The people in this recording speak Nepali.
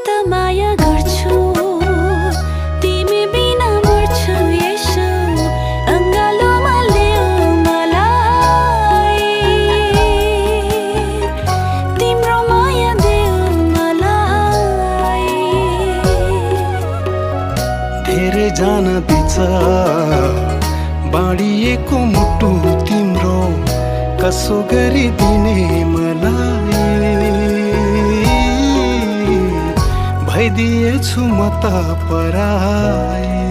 त माया गर्छु तिमी बिना मर्छु यसो अङ्गालोमा ल्याऊ मलाई तिम्रो माया देऊ मलाई धेरै जान दिन्छ बाँडिएको मुटु तिम्रो कसो गरिदिने मलाई भइदिएछु म त पराई